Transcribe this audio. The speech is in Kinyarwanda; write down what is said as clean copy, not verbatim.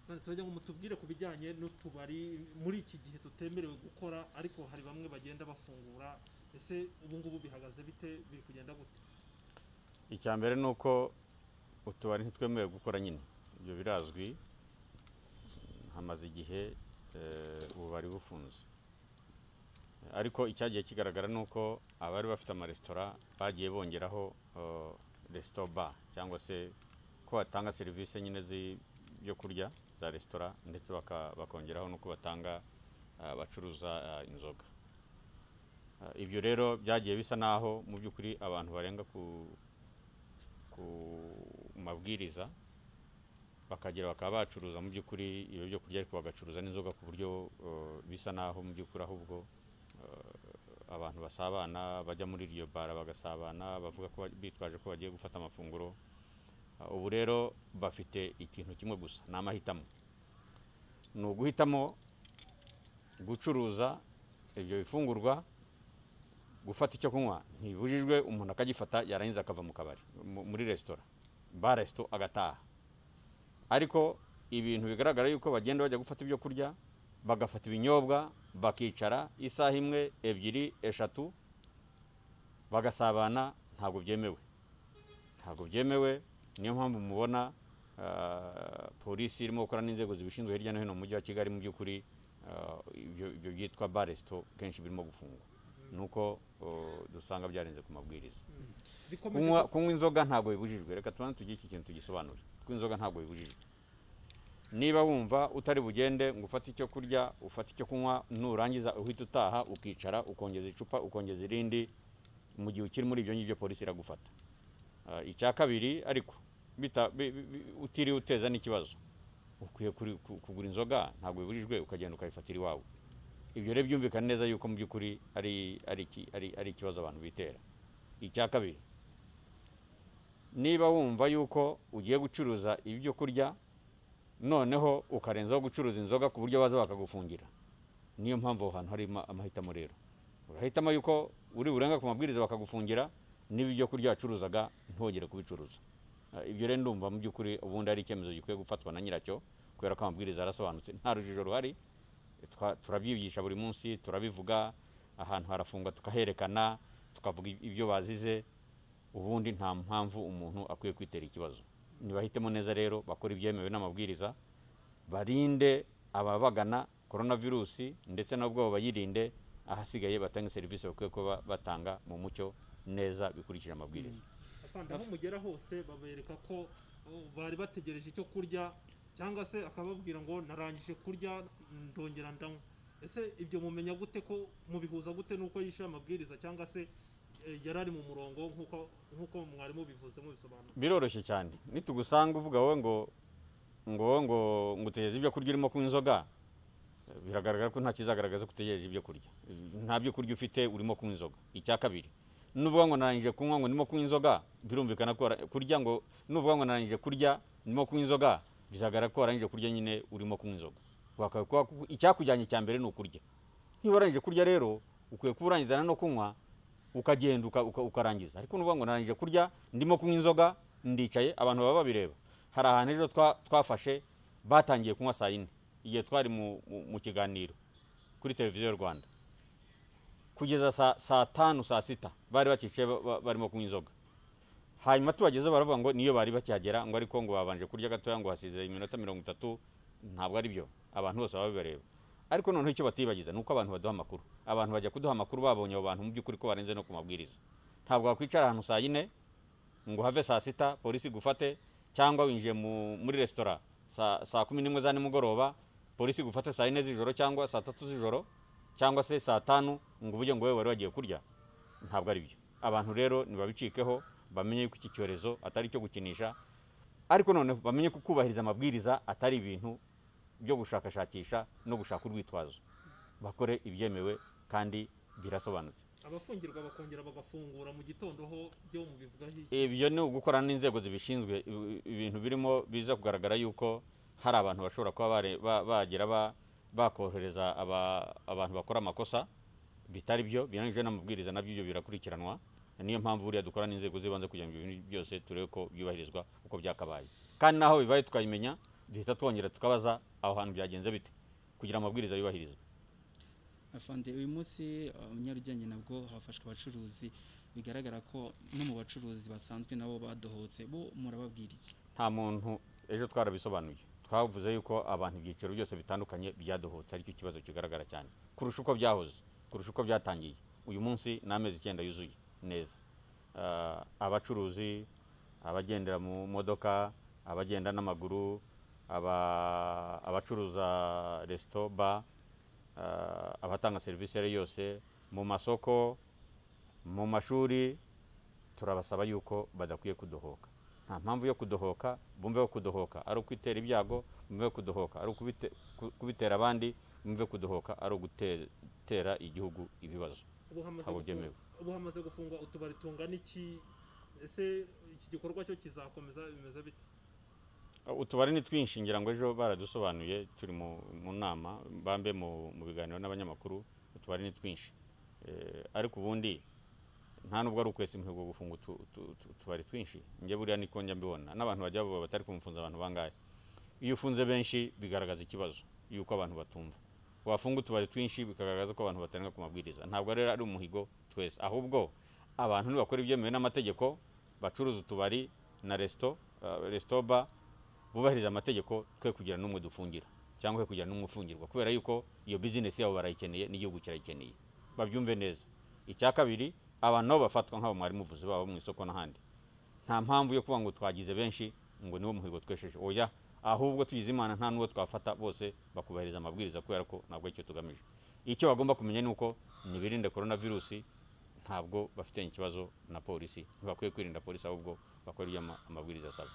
Turagira ngo mutubwire ku bijyanye n'utubari muri iki gihe tutemerewe gukora, ariko hari bamwe bagenda bafungura. Ese ubu ngubu bihagaze bite, biri kugenda gute? Icya mbere ni uko utubari ntitwemerewe gukora nyine, ibyo birazwi, hamaze igihe ububari bufunze. Ariko icyagiye kigaragara ni uko abari bafite amaresitora bagiye bongeraho resto bar, cyangwa se ko batanga serivisi nyine z'ibyo kurya za resitora, ndetse bakongeraho n'uko batanga bacuruza inzoga. Ibyo rero byagiye bisa naho mu by'ukuri abantu barenga ku mabwiriza, bakagera bakaba bacuruza mu by'ukuri ibyo byo kurya, ariko bagacuruza n'inzoga ku buryo bisa naho mu by'ukuri ahubwo abantu basabana, bajya muri iryo bara bagasabana, bavuga ko bitwaje ko bagiye gufata amafunguro. Ubu rero bafite ikintu kimwe gusa, ni amahitamo, ni uguhitamo gucuruza ibyo bifungurwa. Gufata icyo kunywa ntibujijwe, umuntu akagifata yarangiza akava mu kabari, muri resitora, bar resto, agataha. Ariko ibintu bigaragara yuko bagenda bajya gufata ibyo kurya, bagafata ibinyobwa, bakicara isaha imwe, ebyiri, eshatu, bagasabana, ntabwo byemewe, ntabwo byemewe. Niyo mpamvu mubona polisi irimo gukora n'inzego zibishinzwe hirya no hino mu mujyi wa Kigali. Mu by'ukuri ibyo byitwa bar resto kenshi birimo gufungwa, nuko dusanga byarenze ku mabwiriza. Kunywa inzoga ntabwo bibujijwe, reka tubanze tugire iki kintu tugisobanure. Kunywa inzoga ntabwo bibujijwe. Niba wumva utari bugende ngo ufate icyo kurya, ufate icyo kunywa, nurangiza uhita utaha, ukicara, ukongeza icupa, ukongeza irindi, mu gihe ukiri muri ibyo ngibyo polisi iragufata. Icya kabiri, ariko utiriwe uteza n'ikibazo, ukwiye kugura inzoga, ntabwo bibujijwe, ukagenda ukayifatira iwawe. Ibyo rero byumvikana neza yuko mu by'ukuri ari ikibazo abantu bitera. Icya kabiri, niba wumva yuko ugiye gucuruza ibyo kurya, noneho ukarenzaho gucuruza inzoga ku buryo baza bakagufungira, niyo mpamvu aho hantu hari amahitamo. Rero urahitamo yuko uri burenga ku mabwiriza bakagufungira, niba ibyo kurya wacuruzaga ntongere kubicuruza. Ibyo rero ndumva mu by'ukuri ubundi ari icyemezo gikwiye gufatwa na nyiracyo, kubera ko amabwiriza arasobanutse, nta rujijo ruhari. Turabyigisha buri munsi, turabivuga, ahantu harafungwa tukaherekana, tukavuga ibyo bazize. Ubundi nta mpamvu umuntu akwiye kwitera ikibazo. Nibahitemo neza rero, bakora ibyemewe n'amabwiriza, barinde ababagana coronavirus, ndetse nabwo bayirinde, ahasigaye batanga serivisi bakwiye kuba batanga mu mucyo neza bikurikije amabwiriza. Aho mugera hose babereka ko bari bategereje icyo kurya, cyangwa se akababwira ngo narangije kurya ndongera ndanywa. Ese ibyo mumenya gute, ko mubihuza gute nuko yishe amabwiriza, cyangwa se yarari mu murongo nkuko mwarimu bivuze mubisobanura? Biroroshye cyane. Nitugusanga uvuga wowe ngo ngo ngo ngutegereze ibyo kurya urimo kunywa inzoga, biragaragara ko nta kizagaragaza ko utegereje ibyo kurya, nta byo kurya ufite, urimo kunywa inzoga. Icya kabiri, nuvuga ngo narangije kunywa ngo ndimo kunywa inzoga, birumvikana ko kurya ngo nuvuga ngo narangije kurya ndimo kunywa inzoga, bizagaragara ko warangije kurya nyine urimo kunywa inzoga. Icyakujyanye cya mbere ni ukurya. Niba warangije kurya rero ukwiye kuba urangizana no kunywa, ukagenda ukarangiza. Ariko nuvuga ngo narangije kurya ndimo kunywa inzoga ndicaye, abantu baba babireba. Hari ahantu ejo twafashe batangiye kunywa saa yine, igihe twari mu kiganiro kuri televiziyo y'u Rwanda, kugeza saa tanu, saa sita bari bakicaye barimo kunywa inzoga. Hanyuma tubageze baravuga ngo niyo bari bakihagera, ngo ariko ngo babanje kurya gatoya, ngo hasize iminota 30. Ntabwo ari byo, abantu bose baba bibareba. Ariko noneho icyo batibagiza nuko abantu baduha amakuru, abantu bajya kuduha amakuru babonye abo bantu mu by'ukuri ko barenze no ku mabwiriza. Ntabwo wakwicara ahantu saa yine ngo have saa sita polisi gufate, cyangwa winjiye muri resitora saa 11 za nimugoroba, polisi gufate saa 4 z'ijoro cyangwa saa 3 z'ijoro cyangwa se saa 5 ngo uvuge ngo wewe wari wagiye kurya. Ntabwo ari byo. Abantu rero nibabicikeho, bamenye yuko iki cyorezo atari cyo gukinisha, ariko none bamenye ko kubahiriza amabwiriza atari ibintu byo gushakashakisha no gushaka urwitwazo. Bakore ibyemewe kandi birasobanutse. Abafungirwa bakongera bagafungura mu gitondo ho byo mubivuga iki? Ibyo ni ugukorana n'inzego zibishinzwe. Ibintu birimo biza kugaragara yuko hari abantu bashobora kuba bagera bakorohereza abantu bakora amakosa bitari byo, birangije n'amabwiriza, nabyo ibyo birakurikiranwa. Niyo mpamvu buriya dukora n'inzego z'ibanze kugira ngo ibintu byose turebe ko byubahirizwa uko byakabaye. Kandi naho bibaye tukabimenya, Duhita twongera tukabaza aho hantu byagenze bite kugira amabwiriza yubahirizwe. Afande, uyu munsi Nyarugenge nabwo hafashwe abacuruzi, bigaragara ko no mu bacuruzi basanzwe nabo badohotse, bo murababwira iki? Nta muntu, ejo twarabisobanuye, twavuze yuko abantu ibyiciro byose bitandukanye byadohotse, aricyo kibazo kigaragara cyane kurusha uko byahoze, kurusha uko byatangiye. Uyu munsi ni amezi 9 yuzuye neza. Abacuruzi, abagendera mu modoka, abagenda n'amaguru, abacuruza resto bar, abatanga serivisi ari yose mu masoko, mu mashuri, turabasaba yuko badakwiye kudohoka. Nta mpamvu yo kudohoka, bumve ko kudohoka ari ukwitera ibyago, bumve ko kudohoka ari kubitera abandi, bumve kudohoka ari ugutera igihugu ibibazo. Ntabwo byemewe. Ubu hamaze gufungwa utubari tungana iki? Ese iki gikorwa cyo kizakomeza bimeze bite? Utubari ni twinshi, ngira ngo ejo baradusobanuye turi mu nama, bambe mu biganiro n'abanyamakuru, utubari ni twinshi. Ariko ubundi nta nubwo ari ukwesa imihigo gufunga utubari twinshi. Njye buriya niko njya mbibona, n'abantu bajya bavuga batari kumufunza abantu bangahe. Iyo ufunze benshi bigaragaza ikibazo yuko abantu batumva. Wafunga utubari twinshi bikagaragaza ko abantu batarenga ku mabwiriza. Ntabwo rero ari umuhigo twese, ahubwo abantu nibakora ibyemewe n'amategeko, bacuruza utubari na resto bar, bubahiriza amategeko, twe kugira n'umwe dufungira cyangwa kugira n'umwe ufungirwa, kubera yuko iyo business yabo barayikeneye n'igihugu kirayikeneye. Babyumve neza. Icya kabiri, abantu nabo bafatwa nk'abo mwari muvuze babo mu isoko n'ahandi. Nta mpamvu yo kuvuga ngo twagize benshi ngo niwo muhigo twesheje. Oya, ahubwo tugize Imana nta n'uwo twafata, bose bakubahiriza amabwiriza, kubera ko ntabwo icyo tugamije. Icyo bagomba kumenya ni uko nibirinde coronavirus, ntabwo bafitanye ikibazo na polisi, ntibakwiye kwirinda polisi, ahubwo bakora ibyo amabwiriza asaba.